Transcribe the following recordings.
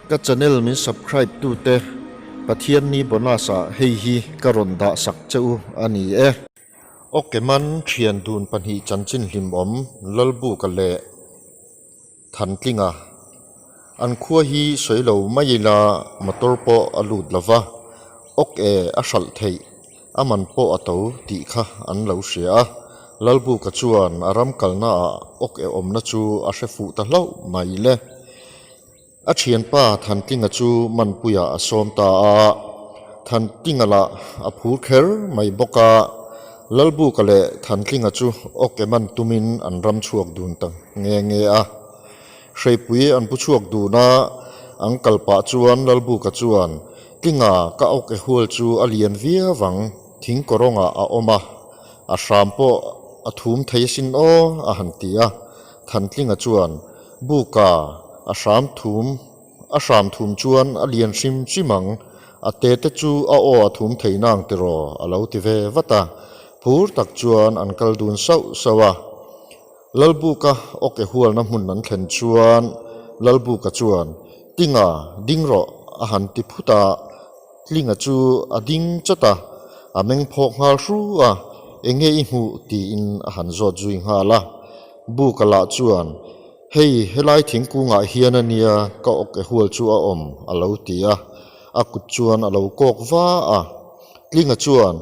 Ka channel min subscribe tu te Pathianni bonus ah hei hi ka rawn dah sak che u a ni e. Ok man thian dun pahnih chanchin hlimawm Lalbuka leh Thantlinga an khua hi sawi lo mai ila motor pawh a lut lo va, ok e a hralh theih a man pawh a to tih kha an lo hria a. Lalbuka chuan a ram kalna ah ok e awmna chu a hre fuh ta hlauh mai le. A thianpa Thantlinga chu Manpuia a sawm ta a, Thantlinga lah a phur kher mai bawk a. Lalbuka leh Thantlinga chu awk em an tumin an ram chhuak dun ta nghe nghe a. Hreipui an pu chhuak dun a, an kal pah chuan Lalbuka chuan, Tlinga ka awk e hual chu a lian viau ang, thing kawrawngah a awm a, a hram pawh a thum thei asin aw, a han ti a. Thantlinga chuan, Buka, a hram thum, a hram thum chuan a lian hrim hrim ang, a te te chu a aw a thum thei nang tiraw? a lo ti ve vat a. Phur tak chuan an kal dun sauh sauh a. Lalbuka awke hualna hmun an thlen chuan Lalbuka chuan, Tinga, ding rawh, a han ti phut a. Tlinga chu a ding chat a, a meng phawk nghal hru a, Enge i hmuh? tiin a han zawt zui nghal a. Buka lah chuan, Hei, helai thingkungah hian a nia ka awk e hual chu a awm, a lo ti a. A kut chuan a lo kawk va a. Tlinga chuan,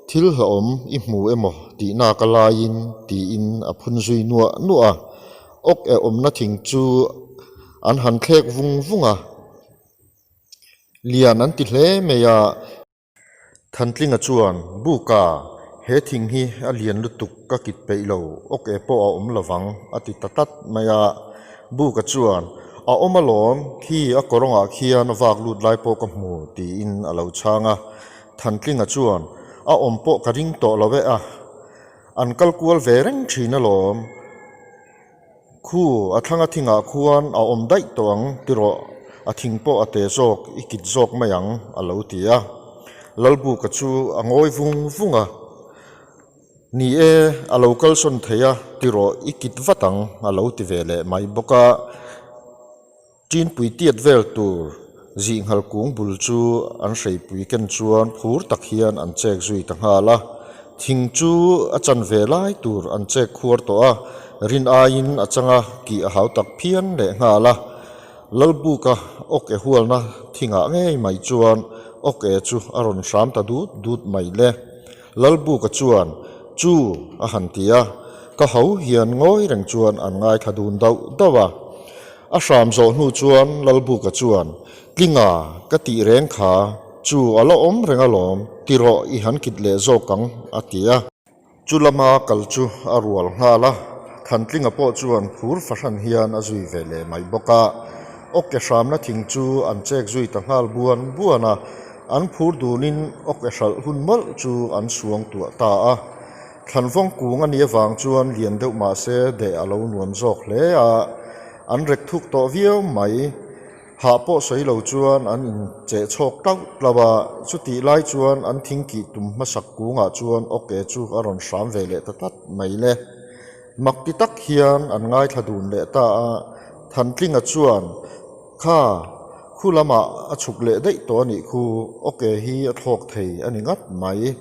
Thil hlauhawm i hmu emaw tihna ka laiin, tiin a phun zui nuah nuah a. Awk e awmna thing chu an han thlek vung vung a. Lian an ti hle mai a. Thantlinga chuan, Buka, he thing hi a lian lutuk ka kit peih lo, awk e pawh a awm lovang, a ti ta tlat mai a. Buka chuan, A awm alawm, khi a kawrawngah khian vak lut lai pawh ka hmu, tiin a lo chhang a. Thantlinga chuan, A awm pawh ka ring tawh lo e a, an kal kual ve reng thin alawm. Khu, a thlanga thingah khuan a awm daih tawh ang tiraw, a thing pawh a te zawk, i kit zawk mai ang, a lo ti a. Lalbuka chu a ngawi vung vung a, Ni e, a lo kalsawn thei a tiraw, i kit vat ang, a lo ti ve leh mai bawk a. Ṭinpui tiat vel tur zihnghal kung bul chu an hreipui ken chuan phur tak hian an chek zui ta nghal a. Thing chu a chan ve lai tur an chek khuar tawh a, rin aiin a changa kih a hau tak phian leh nghal a. Lalbuka awk e hualna thingah ngei mai chuan awk e chu a rawn hram ta dut dut mai le. Lalbuka chuan, Chu! a han ti a, ka ho hian ngawi reng chuan an ngaithla dun dauh dauh a. A hram zawh hnu chuan Lalbuka chuan, Tlinga, ka tih reng kha, chu a la awm reng alawm, ti rawh i han kit leh zawk ang, a ti a. Chu lama kal chu a rual nghal a, Thantlinga pawh chuan phur fahran hian a zui ve leh mai bawk a. Awke hramna thing chu an chek zui ta nghal buan buan a, An phur dunin awk e hralh hun mawlh chu an suang tuah ta a. Thlanvawng kung a nih avang chuan lian deuh mah se deh a lo nuam zawk hle a, an rek thuk tawh viau mai. Hah pawh sawi lo chuan an incheh chhawk tlauh tlauh a, chutih lai chuan an thingkih tum hmasak kungah chuan awk e chu a rawn hram ve leh ta tlat mai le. Mak ti tak hian an ngaithla dun leh ta a, Thantlinga chuan, Kha, khu lamah a chhuk leh daih tawh a nih khu, ok hi a thlawk thei a ni ngat mai.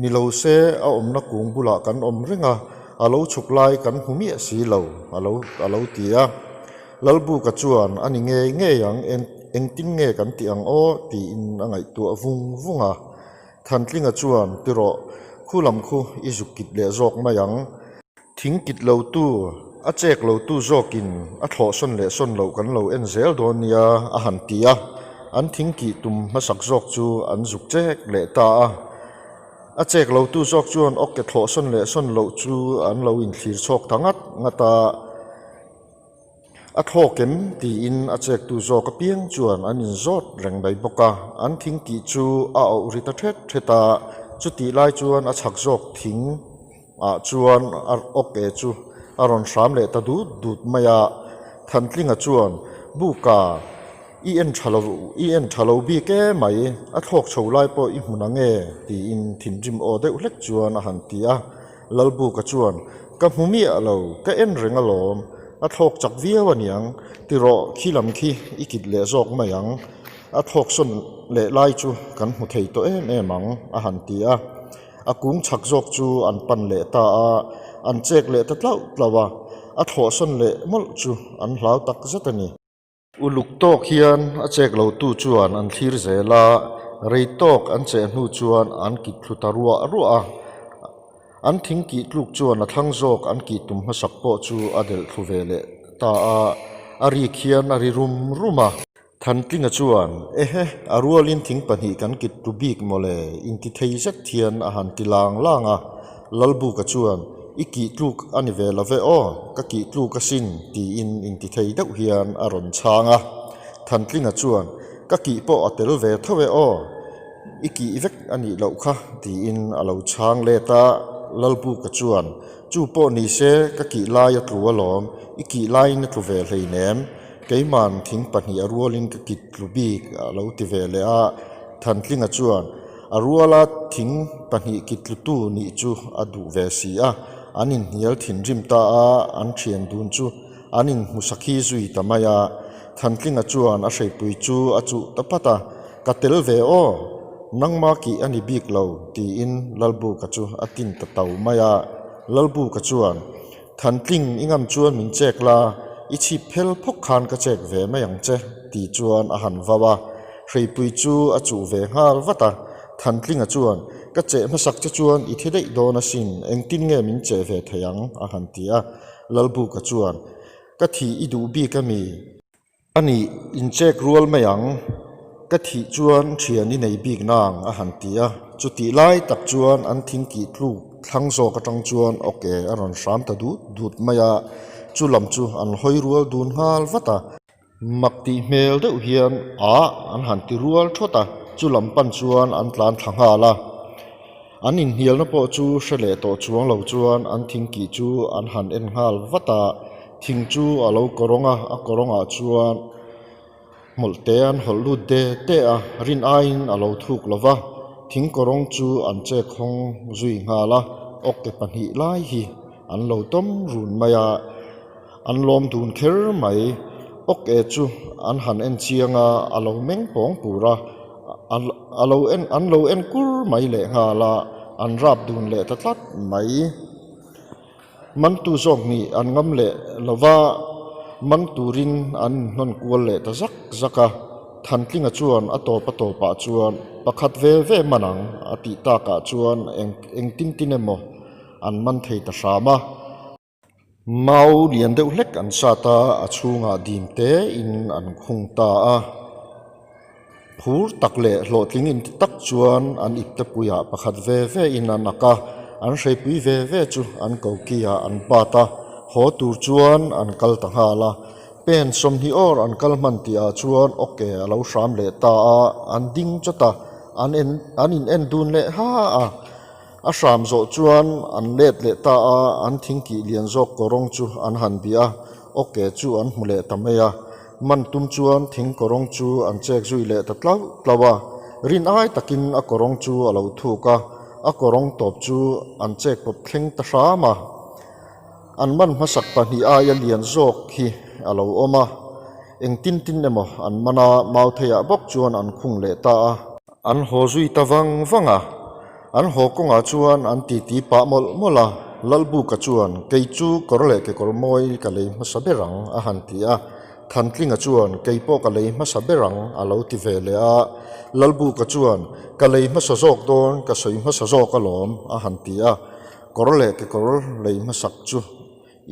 Ni lo se a awmna kung bulah kan awm reng a, a lo chhuk lai kan hmu miah si lo, a lo a lo ti a. Lalbuka chuan a ni ngei ngei ang, engtin nge kan tih ang aw? tiin a ngaihtuah vung vung a. Thantlinga chuan, Tirawh, khu lam khu i zuk kit leh zawk mai ang. Thing kit lo tu, a chek lo tu zawkin a thlawh sawn leh sawn loh kan lo en zel dawn nia, a han ti a. An thing kih tum hmasak zawk chu an zuk chek leh ta a. A chek lo tu zawk chuan awke thlawh sawn leh sawn loh chu an lo inthlir chhawk ta ngat ngat a. A thlawk em? tiin a chektu zawk apiang chuan an inzawt reng mai bawk a, an thing tih chu a auh ri ta thet thet a, chutih lai chuan a chhak zawk thing ah chuan a awke chu a rawn hram leh ta dut dut mai a, Thantlinga chuan, Buka, i en tha lo, i en tha lo bik e mai, a thlawk chho lai pawh i hmu nange? tiin thinrim aw deuh hlek chuan a han ti a. Lalbuka chuan, Ka hmu miah lo, ka en reng alawm. A thlawk chak viau a niang, ti rawh khi lam khi i kit leh zawk mai ang, a thlawk sawn leh lai chu kan hmu thei tawh em em ang, a han ti a. A kung chhak zawk chu an pan leh ta a, an chek leh ta tlauh tlauh a, a thlawh sawn leh mawlh chu an hlau tak zet a ni. Uluk tawk hian a chek lotu chuan an thlir zel a, rei tawk an cheh hnu chuan an kit thlu ta ruah ruah a. An thing kih tluk chuan a thlang zawk an kih tum hmasak pawh chu a delh thlu ve leh ta a, a rik hian a ri rum rum a. Thantlinga chuan, Ehe, a rualin thing pahnih kan kit tlu bik mawle, intithei zet hian a han ti lang lang a. Lalbuka chuan, I kih tluk a ni ve lo ve aw, ka kih tluk asin, tiin intithei deuh hian a rawn chhang a. Thantlinga chuan, Ka kih pawh a tel ve tho e aw, i kih vek a nih loh kha, tiin a lo chhang let a. Lalbuka chuan, Chu pawh ni se, ka kih lai a tlu alawm, i kih laiin a tlu ve hleinem, keiman thing pahnih a rualin ka kit tlu bik, a lo ti ve leh a. Thantlinga chuan, A ruala thing pahnih kitlutu nih chu a duh ve si a, an inhnial thinrim ta a, an thian dun chu an inhmu sakhi zui ta mai a. Thantlinga chuan a hreipui chu a chuh ta phat a, Ka tel ve aw, nangma kih a ni bik lo, tiin Lalbuka chu a tin ta tau mai a. Lalbuka chuan, Thantling i ngam chuan min chek la, i chhip phel phawk khan ka chek ve mai ang che, ti chuan a han vau a. Hreipui chu a chuh ve nghal vat a, Thantlinga chuan, Ka cheh hmasak che chuan i thi daih dawn asin, engtin nge min cheh ve thei ang? a han ti a. Lalbuka chuan, Ka thih i duh bik a mi? A nih, inchek rual mai ang, ka thih chuan thian i nei bik nang, a han ti a. Chutih lai tak chuan an thing kih tluk thlang zawk atang chuan awk e a rawn hram ta dut dut mai a, chu lam chu an hawi rual dun nghal vat a. Mak tih hmel deuh hian ah an han ti rual thawt a, chu lam pan chuan an tlan thla nghal a. An inhnialna pawh chu hre leh tawh chuang lo chuan an thing kih chu an han en nghal vat a, thing chu a lo kawrawng a, a kawrawngah chuan hmawlh te an hawlh lut de de a, rin aiin a lo thuk lo va, thing kawrawng chu an chek hawng zui nghal a, awkte pahnih lai hi an lo tawm run mai a. An lawm dun kher mai. Awk e chu an han en chiang a, a lo meng pawng pur a, a lo en an lo en kur mai leh nghal a, an rap dun leh ta tlat mai. Mantu zawk nih an ngam leh lo va, man turin an inhnawn kual leh ta zak zak a. Thantlinga chuan a tawp a tawpah chuan pakhat ve ve man ang a tih takah chuan eng engtin tin emaw an man thei ta hram a. Mau lian deuh hlek an sat a, a chhungah dim te in an khung ta a. Phur tak leh hlawhtling inti tak chuan an ipte puiah pakhat ve ve in an ak a, an hreipui ve ve chu an koki ah an bat a, haw tur chuan an kal ta nghal a. Pen sawmhnih awr an kal hman tih ah chuan awke a lo hram leh ta a, an ding chawt a, an en an in en dun leh ha a. A hram zawh chuan an let leh ta a, an thingkih lian zawk kawrawng chu an han bih a, awke chu an hmu leh ta mai a. Man tum chuan thing kawrawng chu an chek zui leh ta tlauh tlauh a, rin ai takin a kawrawng chu a lo thuk a, a kawrawng tawp chu an chek pawp thleng ta hram a. An man hmasak pahnih aia lian zawk hi a lo awm a, engtin tin emaw an man a, Mautheiah bawk chuan an khung leh ta a. An haw zui ta vang vang a, an haw kawngah chuan an titi pah mawlh mawlh a, Lalbuka chuan, Kei chu kawr leh kekawr mawi ka lei hmasa ber ang, a han ti a. Thantlinga chuan, Kei pawh ka lei hmasa ber ang, a lo ti ve leh a. Lalbuka chuan, Ka lei hmasa zawk dawn, ka sawi hmasa zawk alawm, a han ti a. Kawr leh kekawr lei hmasak chu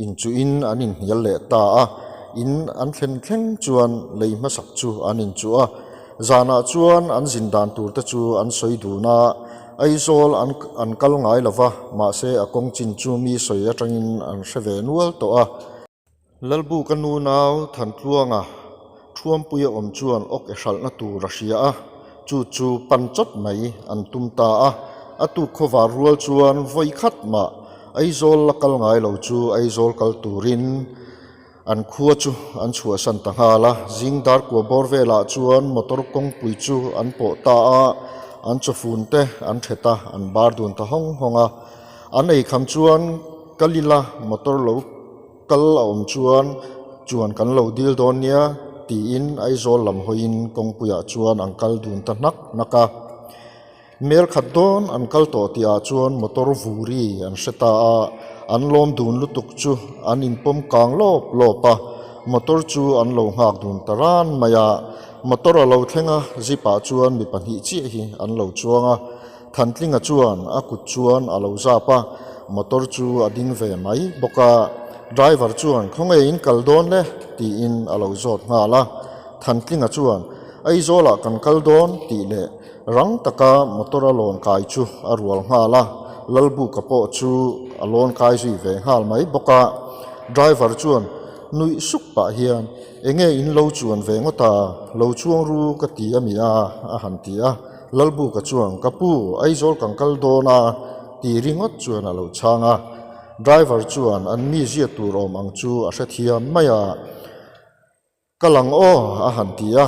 inchuhin an inhnial leh ta a, in an thlen thleng chuan lei hmasak chu an inchuh a. Zanah chuan an zin dan tur te chu an sawi dun a, Aizawl an an kal ngai lo va, mahse a kawng chin chu mi sawi atangin an hre ve nual tawh a. Lalbuka nu nau Thantluanga Thuampuia awm chuan awk e hralhna tur a hria a, chu chu pan chawt mai an tum ta a. A tuk khawvar rual chuan vawi khat mah Aizawl la kal ngai lo chu Aizawl kal turin an khua chu an chhuahsan ta nghal a. Zing dar kua bawr velah chuan motor kawngpui chu an pawh ta a, an chawfun te an thet a, an bar dun ta hawng hawng a. An eikham chuan Kalila motor lo. kal a awm chuan chuan kan lo dil dawn nia tiin Aizawl lam hawiin kawngpuiah chuan an kal dun ta hnak hnak a. Mel khat dawn an kal tawh tihah chuan motor vuri an hre ta a, an lawm dun lutuk chu an inpawm kang lawp lawp a, motor chu an lo nghak dun ta ran mai a. Motor a lo thleng a, zip ah chuan mi pahnih chiah hi an lo chuang a, Thantlinga chuan a kut chuan a lo zap a, motor chu a ding ve mai bawk a, driver chuan khawnge in kal dawn le? tiin a lo zawt nghal a, Thantlinga chuan Aizawl ah kan kal dawn tih leh rang taka motor a lawn kai chu a rual nghal a, Lalbuka pawh chu a lawn kai zui ve nghal mai bawk a, driver chuan nuih suk pah hian Enge in lo chuan ve ngawt a, lo chuang ru ka ti a mi a, a han ti a. Lalbuka chuan, Ka pu, Aizawl kan kal dawn a, ti ringawt chuan a lo chhang a. Driver chuan an mi ziat tur awm ang chu a hrethiam mai a. Ka lang aw, a han ti a.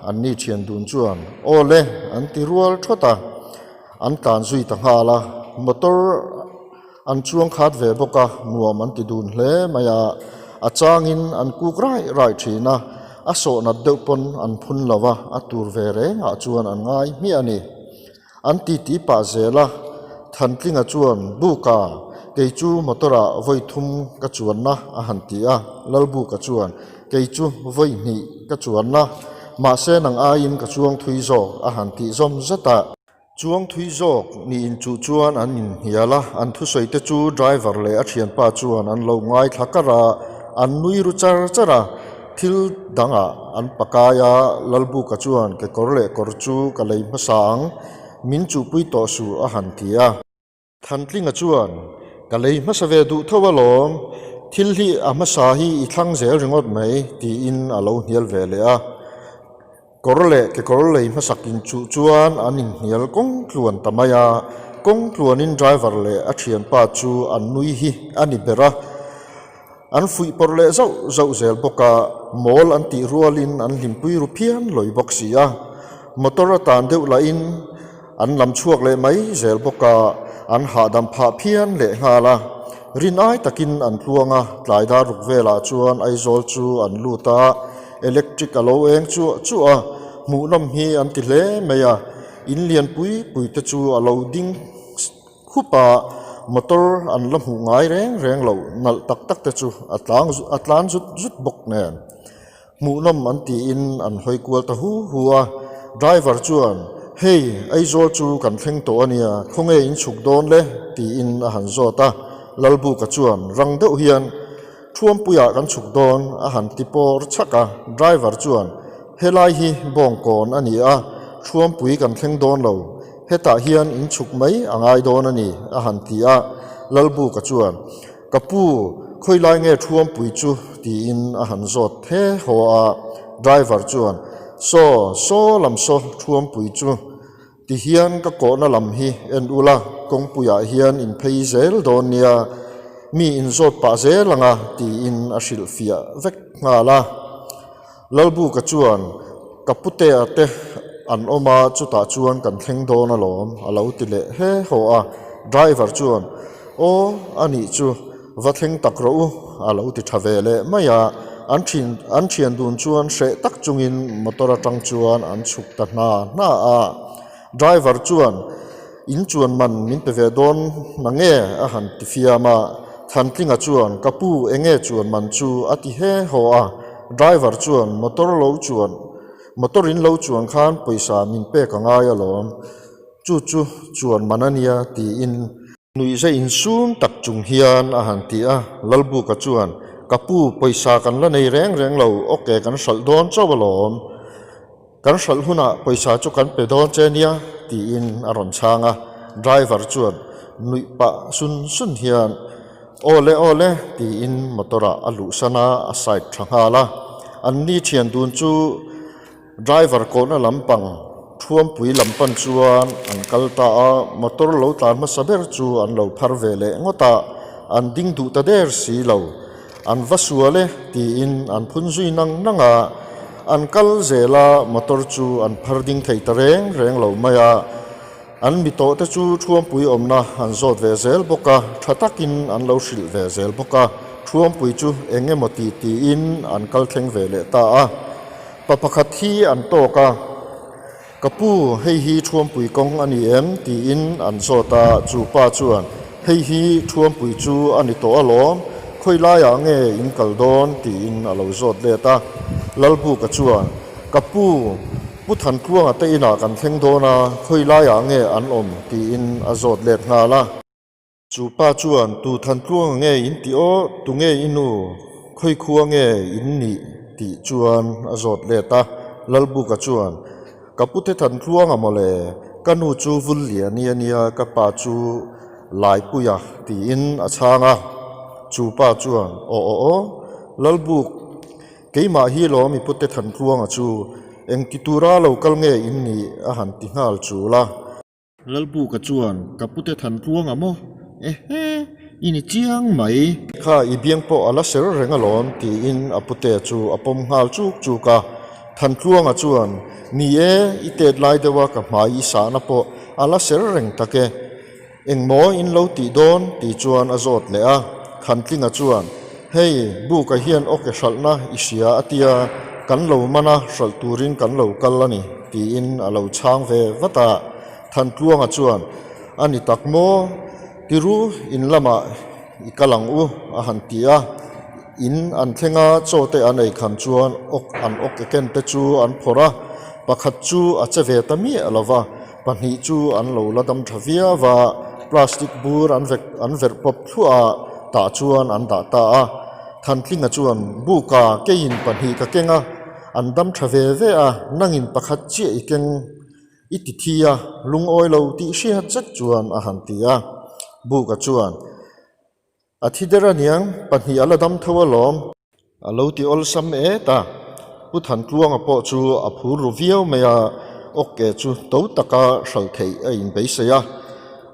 An ni thian dun chuan, Aw le, an ti rual thawt a. An tlan zui ta nghal a. Motor An chuang khat ve bawk a, nuam an ti dun hle mai a, a changin an kuk raih raih thin a, a sawh nat deuh pawn an phun lo a, a tur ve rengah chuan an ngai hmiah a ni. An titi pah zel a, Thantlinga chuan, Buka, kei chu motor ah vawi thum ka chuanna a han ti a, Lalbuka chuan, Kei chu vawi hnih ka chuanna, mahse nang aiin ka chuang thui zawk a han tih zawm zat a. Chuang thui zawk niin chu chuan an inhnial a, an thusawi te chu driver leh a thianpa chuan an lo ngaithla kar a, an nui ru char char a, thil dangah an pakai a, Lalbuka chuan kekawr leh kawr chu ka lei hmasa ang, min chuhpui tawh suh a han ti a. Thantlinga chuan, Ka lei hmasa ve duh tho alawm, thil hi a hmasa hi i thlang zel ringawt mai, tiin a lo hnial ve leh a. Kawr leh kekawr lei hmasak inchuh chuan an inhnial kawng tluan ta mai a, kawng tluanin driver leh a thianpa chu an nui hi a ni ber a. An fuih pawrh leh zauh zauh zel bawk a, mawl an tih rualin an hlimpui ru phian lawi bawk si a. Motor a tan deuh lahin an lam chhuak leh mai zel bawk a, an hahdam phah phian leh nghal a. Rin ai takin an tluang a, tlai dar ruk velah chuan Aizawl chu an lut a, electric a lo eng chuah chuah a, hmuhnawm hi an ti hle mai a, in lian pui pui te chu a lo ding Khup a motor an la hmuh ngai reng reng lo nalh tak tak te chu a tlang a tlan zut zut bawk nen hmuhnawm an tiin an hawi kual ta hu hu a driver chuan hei Aizawl chu kan thleng tawh a nia khawnge in chhuk dawn le tiin a han zawt a Lalbuka chuan rang deuh hian Thuampuiah kan chhuk dawn a han ti pawr chhak a, driver chuan helai hi Bawngkawn a ni a, Thuampui kan thleng dawn lo, hetah hian in chhuk mai a ngai dawn a ni a han ti a, Lalbuka chuan Ka pu, khawilai nge Thuampui chu? tiin a han zawt the haw a, driver chuan Saw, saw lam saw Thuampui chu. Tihian ka kawhna lam hi en ula, kawngpuiah hian in phei zel dawn nia, mi in zawt pah zel ang a, tiin a hrilhfiah vek nghal a. Lalbuka chuan, Ka putea te an awm a, chutah chuan kan thleng dawn alawm, a lo ti leh he haw a. Driver chuan, Aw, a nih chu, va thleng tak rawh u, a lo ti tha ve leh mai a. An thin an thian dun chuan hreh tak chungin motor atang chuan an chhuk ta hna hna a. Driver chuan, In chuan man min pe ve dawn na nge? a han ti fiam a. Thantlinga chuan, Ka pu, enge chuan man chu? a ti he haw a. Driver chuan, Motor lo chuan, motor in lo chuan khan pawisa min pek a ngai alawm. Chu chu chuan man a nia, tiin. Nuihza insum tak chung hian a han ti a, Lalbuka chuan, Ka pu, pawisa kan la nei reng reng lo, ok kan hralh dawn chauh alawm. Kan hralh hunah pawisa chu kan pe dawn che nia, tiin a rawn chhang a. Driver chuan nuih pah sun sun hian, Aw le, aw le, tiin motor ah a luhsan a, a side tha nghal a. Anni thian dun chu Driver kawhna lampang Thuampui lam pan chuan an kal ta a, motor lo tlan hmasa ber chu an lo phar ve leh ngawt a, an ding duh ta der si lo. An va sual e tiin an phun zui nang nang a, an kal zel a, motor chu an phar ding thei ta reng reng lo mai a. An mi tawh te chu Thuampui awmna an zawt ve zel bawk a, tha takin an lo hrilh ve zel bawk a. Thuampui chu eng emaw ti tiin an kal thleng ve leh ta a. Pa pakhat hi an tawk a, Ka pu, hei hi Thuampui kawng a ni em? tiin an zawt a, chu pa chuan, Hei hi Thuampui chu a ni tawh alawm, khawi laiah nge in kal dawn? tiin a lo zawt let a. Lalbuka chuan, Ka pu, Pu Thantluanga te inah kan thleng dawn a, khawi laiah nge an awm? tiin a zawt let nghal a. Chu pa chuan, Tu Thantluanga nge in tih aw, tu nge i nu, khawi khua nge in nih? tih chuan a zawt let a. Lalbuka chuan, Ka pute Thantluanga mawle, ka nu chu Vulliani a nia, ka pa chu Laipuia tiin a chhang a. Chu pa chuan, Aw aw aw, Lalbuk, Keimah hi lawm i pute Thantluanga chu engti tura lo kal nge in nih a han ti nghal chul a. Lalbuka chuan ka pute Thantluanga maw? Ehe, i ni chiang mai. Kha i biang pawh a la ser reng alawm tiin a pute chu a pawm nghal chuk chuk a. Thantluanga chuan Ni e, i tet lai deuha ka hmai i sahna pawh a la ser reng tak e. Engmaw in lo tih dawn? tih chuan a zawt leh a. Khantlinga chuan, Hei, Buka hian awke hralhna i hria a tia, kan lo man a, hralh turin kan lo kal a ni, tiin a lo chhang ve vat a. Thantluanga chuan, A ni tak maw? Tiru, in lamah i kal ang u, a han ti a. In an thleng a, chaw te an ei khan chuan awk an awke ken te chu an phawrh a, pakhat chu a che ve ta miah lo va. Pahnih chu an lo la dam tha viau a, plastic bur an vek an verh pawp thluah a, tah chuan an dah ta a. Thantlinga chuan, Buka, keiin pahnih ka keng a, an dam tha ve ve a, nangin pakhat chiah i keng i ti thi a, lungawi lo tih hriat zet chuan a han ti a. Buka chuan, A thi der aniang, pahnih a la dam tho alawm. A lo ti awlsam et a, Pu Thantluanga pawh chu a phur ru viau mai a, awke chu to taka hral theih a inbeisei a.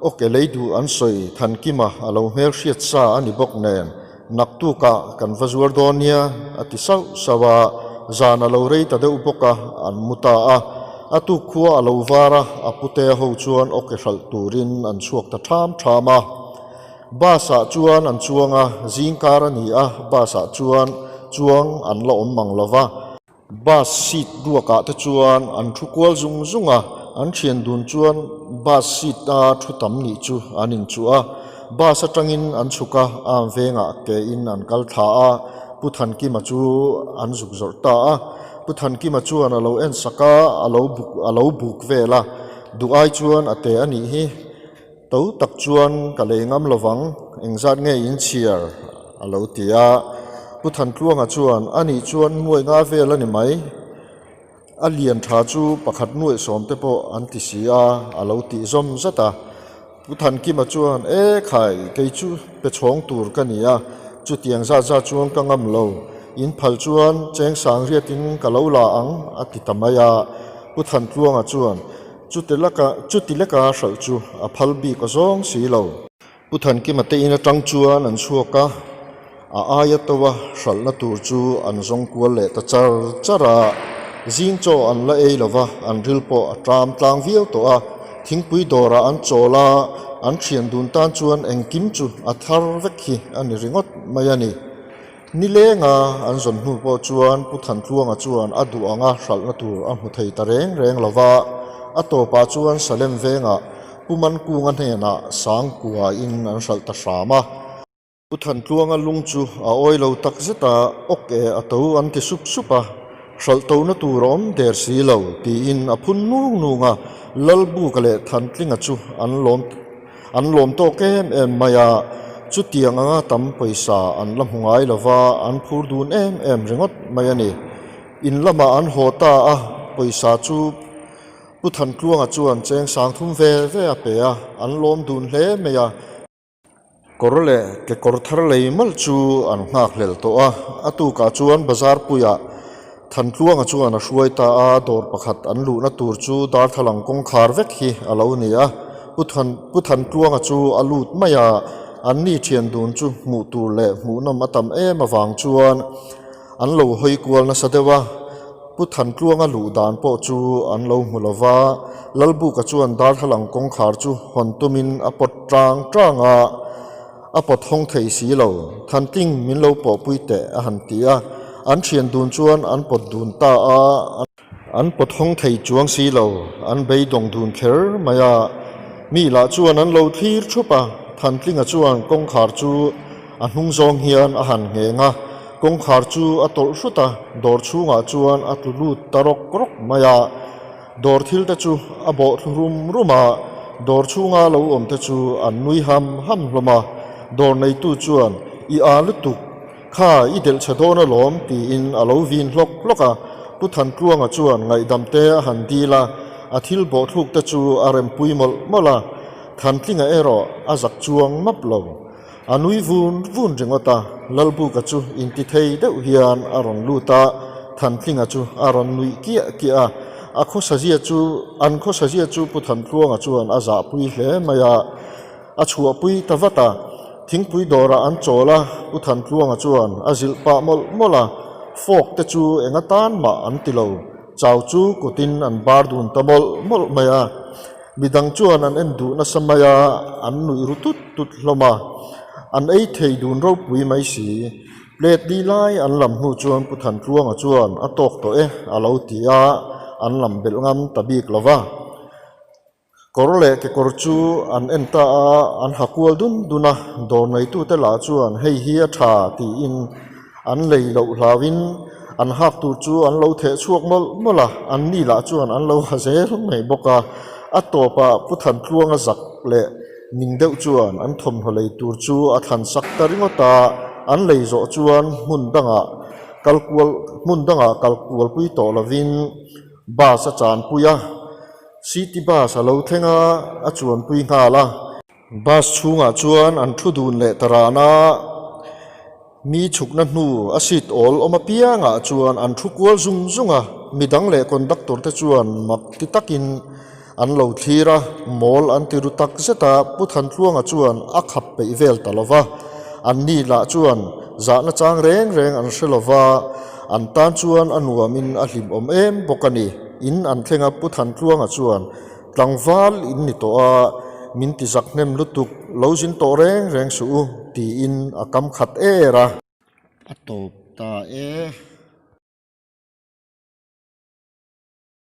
Awke lei duh an sawi Thankima a lo hmel hriat sa a ni bawk nen, naktukah kan va zuar dawn nia a ti sauh sauh a, zan a lo rei ta deuh bawk a, an mu ta a. A tuk khua a lo var a, a pute ho chuan awke hralh turin an chhuak ta ṭham ṭham a. Bus ah chuan an chuang a, zingkar a ni a, bus ah chuan chuang an la awm mang lo va. Bus seat ruakah te chuan an thu kual zung zung a, an thian dun chuan bus seat a thu tam nih chu an inchuh a. Bus atangin an chhuk a, arm vengah ke in an kal thla a, Pu Thankima chu an zuk zawrh ta a. Pu Thankima chuan a lo en sak a, a lo buk a lo buk vel a, duh ai chuan a te a nih hi. To tak chuan ka lei ngam lovang, engzat nge in chhiar? a lo ti a. Pu Thantluanga chuan, A nih chuan nuaih nga vel a ni mai. A lian tha chu pakhat nuaih sawm te pawh an ti si a, a lo tih zawm zat a. Pu Thankima chuan, E khai, kei chu pe chhawng tur ka ni a, chutiang zat zat chuan ka ngam lo. In phal chuan cheng sang riatin ka lo la ang, a ti ta mai a. Pu Thantluanga chuan, Chuti laka chuti leka hralh chu a phal bik a zawng si lo. Pu Thankima te in atang chuan an chhuak a, a aia to a hralhna tur chu an zawng kual leh ta char char a. Zing chaw an la ei lo va, an ril pawh a ṭam tlang viau tawh a. Thingpui dawrah an chawl a, an ṭhian dun tan chuan engkim chu a thar vek hi a ni ringawt mai a ni. Nilenga an zawn hnu pawh chuan Pu Thantluanga chuan a duh anga hralhna tur a hmu thei ta reng reng lo va, a tawpah chuan Salem vengah Pu Mankunga hnenah Sangkuain an hralh ta hram a. Pu Thantluanga lung chu a awi lo tak zet a, Awk e, a to an ti sup sup a, hralh tona tur a awm der si lo, tiin a phun nung nung a, Lalbuka leh Thantlinga chu an lawm. An lawm tawk em em mai a, chutiang anga tam pawisa an la hmu ngai lo va, an phur dun em em ringawt mai a ni. In lamah an haw ta a, pawisa chu Pu Thantluanga chuan cheng sang thum ve ve a pe a, an lawm dun hle mai a. Kawr leh kekawr thar lei mawlh chu an nghakhlel tawh a, a tukah chuan bazar puiah Thantluanga chuan a hruai ta a, dawr pakhat an luhna tur chu darthlalang kawngkhar vek hi a lo ni a. Pu Than Pu Thantluanga chu a lut mai a, anni thian dun chu hmuh tur leh hmuhnawm a tam em avang chuan an lo hawi kual nasa deuh a. Pu Thantluanga luh dan pawh chu an lo hmu lo va, Lalbuka chuan darthlalang kawngkhar chu hawn tumin a pawt tang tang a. A pawt hawng thei si lo. Thantling min lo pawhpui teh a han ti a. An thian dun chuan an pawt dun ta a. An pawt hawng thei chuang si lo. An beidawng dun kher mai a. Mi lah chuan an lo thlir thup a. Thantlinga chuan kawngkhar chu a hnung zawng hian a han ngheng a. Kawngkhar chu a tawlh hrut a, dawr chhungah chuan a tlu lut ta rawk rawk mai a. Dawr thil te chu a bawh thlu rum rum a, dawr chhunga lo awm te chu an nui ham ham hlawm a. Dawr neitu chuan, I aa lutuk, kha i delh chhe dawn alawm, tiin a lo vin hlawk hlawk a. Pu Thantluanga chuan ngaihdam te a han dil a, a thil bawhthluk te chu a rempui mawlh mawlh a. Thantlinga erawh a zak chuang map lo. A nui vun vun ringawt a, Lalbuka chu intithei deuh hian a rawn lut a, Thantlinga chu a rawn nuih kiah kiah a. A khawsazia chu, an khawsazia chu Pu Thantluanga chuan a zahpui hle mai a, a chhuahpui ta vat a. Thingpui dawrah an chawl a, Pu Thantluanga chuan a zilh pah mawlh mawlh a, fork te chu eng atan mah an ti lo, chau chu kutin an bar dun ta mawlh mawlh mai a. Midang chuan an en duh nasa mai a, an nuih ru tut tut hlawm a. An ei thei dun ropui mai si. Plate li lai an lam hnu chuan Pu Thantluanga chuan a tawk tawh e a lo ti a, an lam belh ngam ta bik lo va. Kawr leh kekawr chu an en ta a, an ha kual dun dun a, dawr neitute lah chuan hei hi a tha tiin An lei loh hlauin an hak tur chu an lo theh chhuak mawlh mawlh a, an ni lah chuan an lo ha zel mai bawk a. A tawpah Pu Thantluanga zak leh ning deuh chuan an thawmhnaw lei tur chu a thlan sak ta ringawt a, an lei zawh chuan hmun dangah kal kual hmun dangah kal kualpui tawh lovin bus a chanpui a, city bus a lo thleng a, a chuanpui nghal a. Bus chhungah chuan an thu dun leh ta ran a, mi chhukna hnu a seat awl awm apiangah chuan an thu kual zung zung a, midang leh conductor te chuan mak ti takin an lo thlir a, mawl an ti ru tak zet a, Pu Thantluanga chuan a khap peih vel ta lo va, an ni lah chuan zahna chang reng reng an hre lo va, an tan chuan a nuamin a hlimawm em bawk a ni, in an thleng a Pu Thantluanga chuan Tlangval in ni tawh a, min ti zak hnem lutuk, lo zin tawh reng reng suh u, tiin a kam khat er a. A tawp ta e.